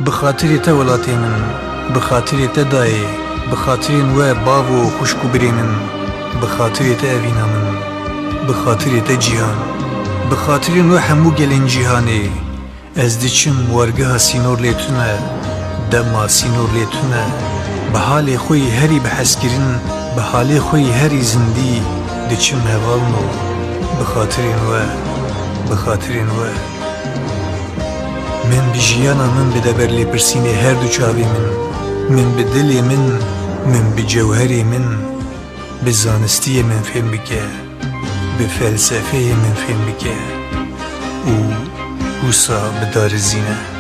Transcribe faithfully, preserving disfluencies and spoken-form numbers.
Bi xatirê te welatê min, bi xatirê te dayê, bi xatirên we bavo xwişk û birê min, bi xatirê te evîna min, bi xatirê te cîhan, bi xatirên we hemû gelên cîhanê. Ez diçim wargeha sînor lê tune, dema sînor lê tune. Bi halê xwe yî herî bi hezkirin, bi halê xwe yî herî zindî diçim hevalno. Bi xatirên we, bi xatirên we. Min bi jiyana min bide ber lêpirsînê her du çavê min. Min bi dilê min, min bi cewherê min, bi zanistiyê min fêm bike, bi felsefeyê min fêm bike û wisa bidarizîne.